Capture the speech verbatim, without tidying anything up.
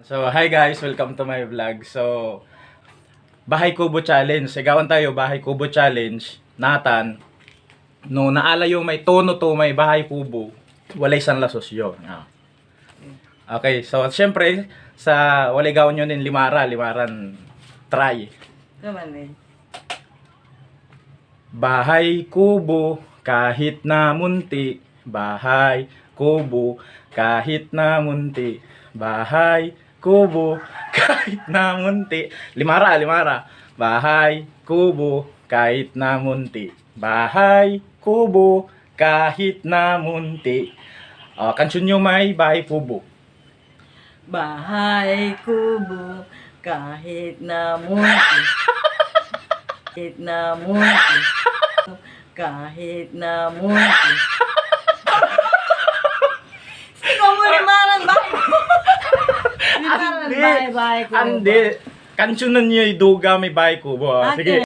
So, hi guys, welcome to my vlog. So, Bahay Kubo Challenge. Sigawan tayo, Bahay Kubo Challenge. Natan, no naala yo may tono to may bahay kubo, walay sanlasosyo. Ah. Okay, so, siyempre, sa walay gawan yo nin limara, limaran try. Naman eh. Bahay kubo kahit na munti, bahay kubo kahit na munti, bahay kubo kahit na munti. Limara, limara. Bahay kubo kahit na munti, bahay kubo kahit na munti. Ah, kansion yo may Bahay Kubo. Bahay kubo, kahit na munti. Kahit na munti. Kahit na munti. Sino mo limaran bahay ko? Limaran Andi. Bahay, bahay ko. Andi. Kansionan yoy duga may Bahay Kubo. Ah, sige.